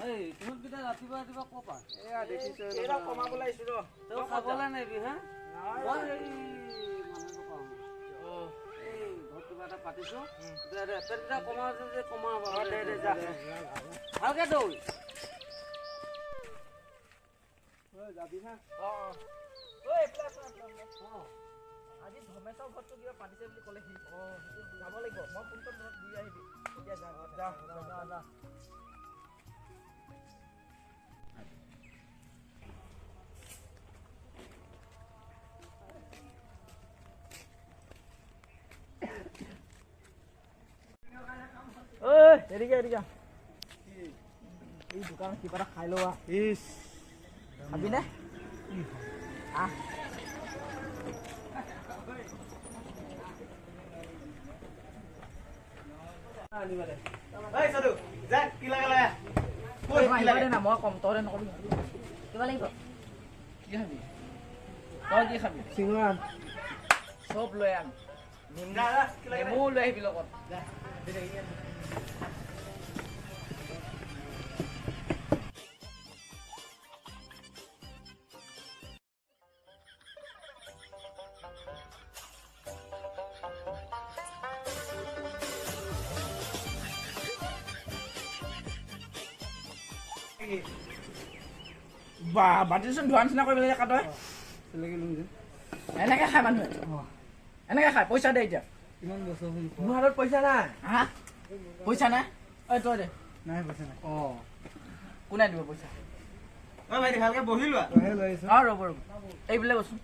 এই তহঁতকেইটা ৰাতিপুৱা ৰাতিপুৱা ক'ৰ পৰা? এয়া দেখিছোঁ। এইডাল কমাবলৈ আহিছো ৰ। তই খাবলৈ নাহিবি হা? মই এই মানুহটো পাওঁ। এই ঘৰত কিবা এটা পাতিছো। দে দে, পেটকেইটা কমা যে কমা বাৰু। দে দে, যা। ভালকে দৌৰ। যাবি না? অ ঐ, এইফালে আছো, এইফালে আছো। আজি ধমেশ্বৰ ঘৰতটো কিবা পাতিছে বুলি ক'লে সি। যাব লাগিব। মই ফোন কৰিম, তহঁত ঘূৰি আহিবি। এতিয়া যা যা যা যা। ঐ, এদিকে এদিকে। এই দোকানত কিবা এটা খাই লোৱা। ইছ। খাবি নে? আহ। ঐ সাধু, যা, কি লাগে লাগা। আহিব দে না, মই কম, তহঁতে নকবি। কিবা লাগিব? কি খাবি তই? কি খাবি? চিঙৰা। চব লৈ আন। নেমু লৈ আহিবি লগত। বা বাতিচোন ধোৱা নিচিনা কৰি পেলাই তই। চেলেকি লুং যে। এনেকে খায় মানুহে, এনেকে খায়। পইচা দে এতিয়া। কিমান বছৰ হ'ল? মোৰ হাতত পইচা নাই। হা, পইচা নাই? ঐ, তই দে। নাই, পইচা নাই। কোনে দিব পইচা? ঐ ভাইটি, ভালকে বহি লোৱা। তইহে লৈ আহিছ। অ, ৰ'ব ৰ'ব, এইবিলাক বচোন।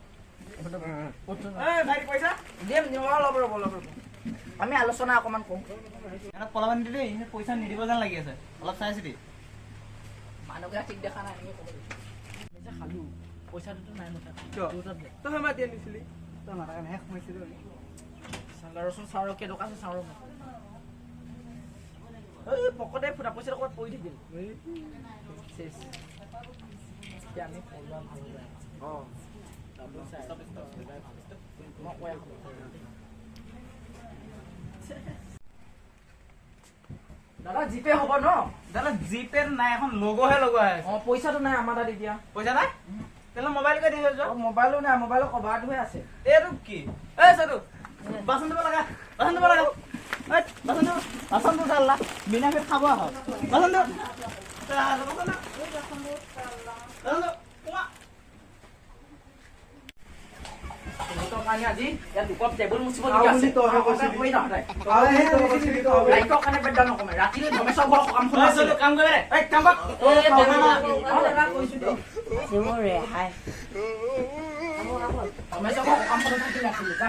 উঠচোন। ঐ ভাইটি, পইচা। দিম দিম, অলপ ৰ'ব, অলপ ৰ'ব, আমি আলোচনা অকণমান কৰোঁ। ইহঁতক পলাব নিদি দেই, ইহঁতে পইচা নিদিব যেন লাগি আছে, অলপ চাই চিতি। মানুহকেইটা ঠিক দেখা নাই, এনেকে ক'ব লাগিব। আমি যে খালো, পইচাটোতো নাই মোৰ তাত। কিয়? তোৰ তাত দে। তই মাতি আনিছিলি। তই মাতাৰ কাৰণেহে সোমাইছিলো আমি। চালা, ৰচোন, চাওঁ ৰ, কেইটকা আছে চাওঁ ৰ। এই পকতে ফুটা পইচাটো ক'ৰবাত পৰি থাকিল। চেচ। এতিয়া আমি পলোৱা ভাল বেয়া। মই কৈ আছো। দাদা, জিপে হ'ব ন? দাদা, জি পে নাই, এখন লগোহে লগোৱা আছে। অ, পইচাটো নাই আমাৰ তাত এতিয়া। পইচা নাই? তেনেহ'লে মোবাইলকে দি থৈ যোৱা। অ, মোবাইলো নাই, মোবাইলৰ কভাৰটোহে আছে। এইটো কি? এই চাদু, বাচন ধুব লগা, বাচন ধুব লগা। ঐ, বাচন ধু, বাচন ধু। চাল্লা, বিনা ভাত খাব আহক। বাচন ধু, বাচন ধু, বাচন ধু। সোমা। তহঁতৰ কাৰণে আজি ইয়াত দুকপ টেবুল মুচিবলগীয়া আছে। বুলি তইহে কৈছিলি। কৰি তহঁতে। তইহে কৈছিলি তই। লাইটৰ কাৰণে পেট নকমে। ৰাতিলৈ ধমেশ্বৰ ঘৰৰ সকামখন ঐ আছে। চাদু, কাম কৰিবা দে। ঐ, কাম কৰ। অ, দাদা, কৈছো দেই। মোৰ ৰেহাই। ধমেশ্বৰ ঘৰৰ সকামখনত থাকি নাছিলো, যা।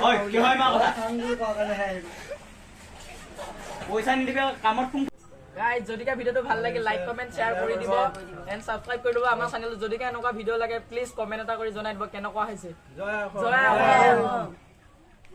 ঐ, কি হয় মা কথা? কোৱাৰ কাৰণেহে আহিলো। পইচা নিদিবি কামত ফোন। গাইজ, যদিকে ভিডিঅ'টো ভাল লাগে, লাইক, কমেণ্ট, শ্বেয়াৰ কৰি দিব এণ্ড ছাবস্ক্ৰাইব কৰি দিব আমাৰ চেনেলটো। যদিকে এনেকুৱা ভিডিঅ' লাগে, প্লিজ কমেণ্ট এটা কৰি জনাই দিব কেনেকুৱা হৈছে। জয় অসম। জয় অসম।